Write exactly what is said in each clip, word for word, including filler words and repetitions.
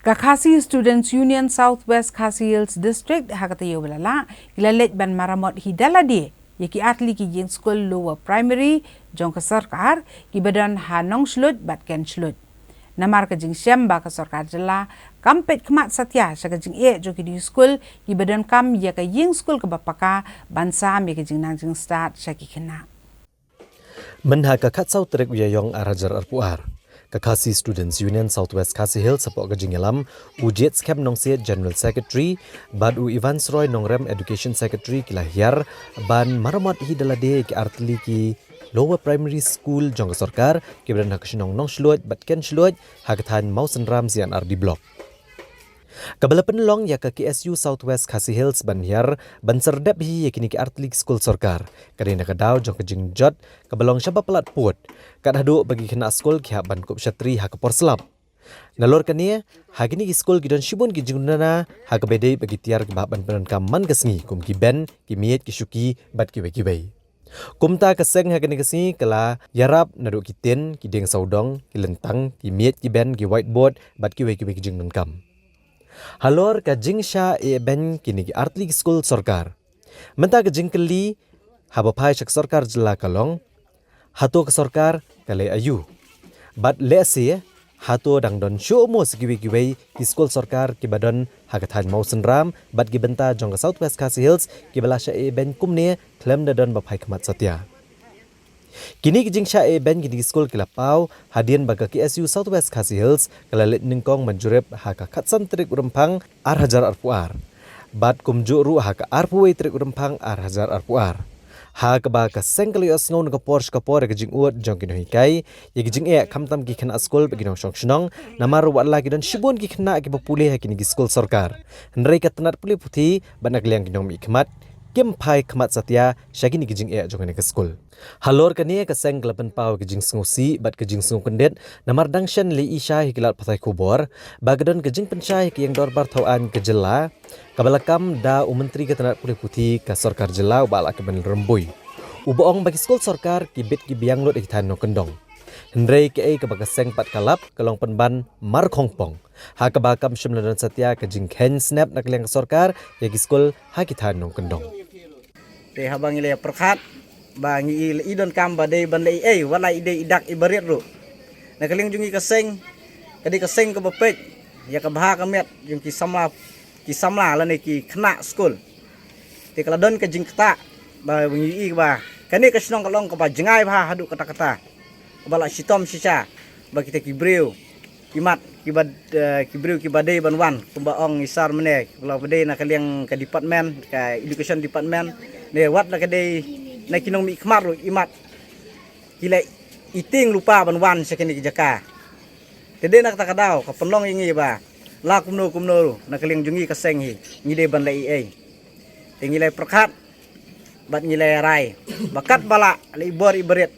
Ka Khasi Students Union South West Khasi Hills District ha ka taïew ba la lah ki la leit ban maramot hi da lade ïa ki artylli ki ïing skul lower primary jong ka sorkar kiba don ha Nongshluit bad Kenshluit. Namar ka jingshem ba ka sorkar jylla kam peit khmat satia sha ka jingeh jong kine ki skul kiba donkam ïa ka ïing skul kaba paka ban sam ïa ka jingnang jingstad sha ki khynnah. Mynha ka khatsaw tarik u Ïaïong ar hajar arphew ar, ka Khasi Students Union South West Khasi Hills hapoh ka jingïalam u Jied Skhem Nongsiej, General Secretary, bad u Evans Roy Nongrem, Education Secretary, ki la hiar ban maramot hi da lade ki artylli ki lower primary school jong ka sorkar kiba don ha ka shnong Nongshluit bad Kenshluit ha ka thaiñ Mawsynram C&RD Block. Kaba la pynlong ïa ka KSU South West Khasi Hills ban hiar ban serdep hi ïa kine ki artylli ki skul sorkar ka dei na ka daw jong ka jingjot kaba long shaba palat pud, kat haduh ba ki khynnah skul ki hap ban kup shatri ha ka por slap. Nalor kane, ha kine ki skul ki don shibun ki jingduna ha kaba dei ba ki tiar kiba hap ban pyndonkam man ka sngi, kum ki bench, ki miej, ki shuki bad kiwei kiwei. Kumta ka seng ha kane ka sngi ka la ïarap naduh ki tin, ki dieng sawdong, ki lyntang, ki miej, ki bench, ki whiteboard bad kiwei kiwei ki jingdonkam. Halor ka jingshah ïehbeiñ kine ki artylli ki skul sorkar, mynta ka jingkylli haba phai sha ka sorkar jylla ka long, hato ka sorkar ka leh aïu? Bad lehse hato dang don shuh mo sa kiwei kiwei ki skul sorkar kiba don ha ka thaiñ Mawsynram bad ki bynta jong ka South West Khasi Hills kiba la shah ïehbeiñ kumne khlem da don ba phai khmat satia? Kine ki jingshah ïehbeiñ kine ki skul ki la paw hadien ba ka KSU South West Khasi Hills ka la leit nyngkong ban jurip ha ka khatsan tarik u Rymphang ar hajar arphew ar, bad kumjuh ruh ha ka arphew wei tarik u Rymphang ar hajar arphew ar. Ha kaba ka seng ka la ïohsngew na ka por sha ka por ïa ka jingud jong ki nonghikai ïa ka jingeh khamtam ki khynnah skul bad ki nongshong shnong, namar wat la ki don shibun ki khynnah kiba pule ha kine ki skul sorkar, hynrei ka tnat pule puthi bad na ka liang ki nongmihkhmat kim phai khmat satia sha kine ki jingeh jong kane ka skul. Halor kane ka seng ka la pynpaw ïa ka jingsngewsih bad ka jingsngewkyndit namar dang shen lei i sha ïa ki lad pathai khubor ba ka don ka jingpynshai ïa ka ïing dorbar thaw aiñ ka jylla kaba la kam da u Myntri ka tnat pule puthi ka sorkar jylla, u Bah Lahkmen Rymbui, uba ong ba ki skul sorkar ki bit ki biang lut ïa ki thaiñ nongkyndong. Hynrei kaei kaba ka seng pat ka lap ka long pynban mar khongpong, ha kaba kam shym la don satia ka jingkheiñ snep na ka liang ka sorkar ïa ki skul ha ki thaiñ nongkyndong. Te haba ngi la pyrkhat ba ngi i, i donkam ba dei ban leh ei ei, wat la i dei i dak i barit ruh. Na ka liang jong ngi ka seng, ka dei ka seng kaba peit ïa ka bha ka miat jong ki samla, ki samla lane ki khynnah skul. Te ka la don ka jingktah ba ngi i ba kane ka shnong ka long kaba jngai bha haduh katta katta, kaba la shitom shisha ba kita ki briew ki mat, kiba, eh, ki briew kiba dei ban wan, kumba ong i sar mynne, la ba dei na ka liang ka department, ka education department, ne wat la ka dei na ki nongmihkhmat ruh i mat, ki la i tieng lypa ban wan sha kine ki jaka. Te dei na kata ka daw ka pynlong ïa ngi ba la kumno kumno ruh na ka liang jong ngi ka seng hi ngi dei ban leh ei ei. Te ngi la pyrkhat bad ngi la rai ba katba lah la i bor i barit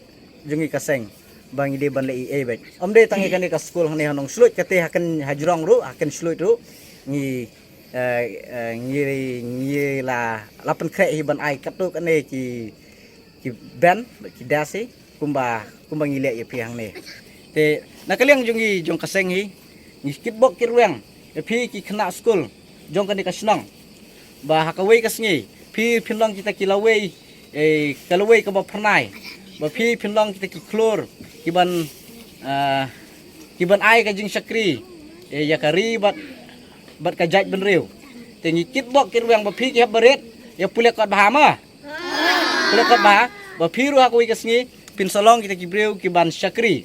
jong ngi ka seng ba ngi dei ban leh ei ei beit. Ym dei tang ïa kane ka skul hangne ha Nongshluit, kata ha Ken, ha jrong ruh, ha Kenshluit ruh ngi, eh, eh, ngi, ngi la, la pynkhreh hi ban ai katto katne ki, ki bench, ki desk hi, kumba, kumba ngi leh ïa phi hangne. Te na ka liang jong ngi jong ka seng hi ngi kitbok kitrwiang ïa phi ki khynnah skul jong kane ka shnong ba ha kawei ka sngi phi phin long kita ki lawei, eh, ka lawei kaba phyrnai, ba phi phin long kita ki khlur kiban, ah, kiban ai ka jingshakri, eh, ïa ka ri bad, bad ka jaitbynriew. Te ngi kitbok kitrwiang ba phi ki hep barit ïa pule kot bha ma. Pule kot bha ba phi ruh ha kawei ka sngi phin sa long kita ki briew kiban shakri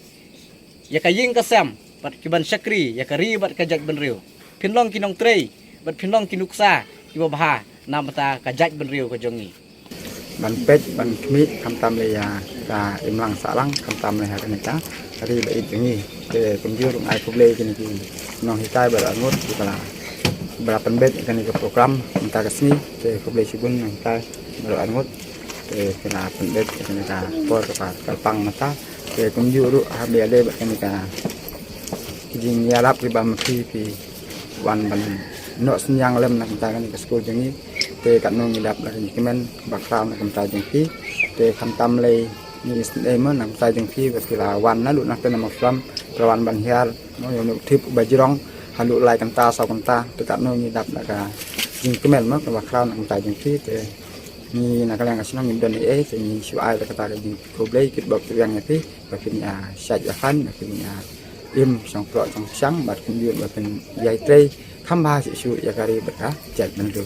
ïa ka ïing ka sem bad kiban shakri ïa ka ri bad ka jaitbynriew. Phin long ki nongtrei bad phin long ki nuksa kiba bha na bynta ka jaitbynriew ka jong ngi. Ban peit ban khmih khamtam lei ïa ka imlang sahlang, khamtam lei ha kane ka ri ba ïeit jong ngi. Te kumjuh ruh ai khublei kine ki nonghikai baroh arngut kiba la, ba la pynbeit kane ka program mynta ka sngi. Te khublei shibun nonghikai baroh arngut. Te ki la pynbeit kane ka por kaba kyrpang mynta. Te kumjuh ruh ha ba ïadei bad kane ka, ki jingïarap kiba ma phi phi wan ban noh synñiang lem na ka bynta kane ka skul jong ngi. Te katno ngi lap la ka jingkmen ba khraw na ka bynta jong phi. Te khamtam lei ngi isynei mo na ka bynta jong phi ba phi la wan naduh na ka bynta Mawsynram, phi la wan ban hiar mo ïa u Nongtip uba jrong. haduh lai kynta saw kynta, te katno ngi dap da ka jingkmen mo kaba khraw na ka bynta jong phi. Te ngi na ka liang ka shnong ngim don ei ei, te ngi shu ai da kata ka jingkhublei kyrpad kyrpad ïa phi ba phin ïa shait ïa khan, ba phin ïa im shong ploh shong shang bad kumjuh ba phin ïai trei kham bha shuh shuh ïa ka ri bad ka jaitbynriew.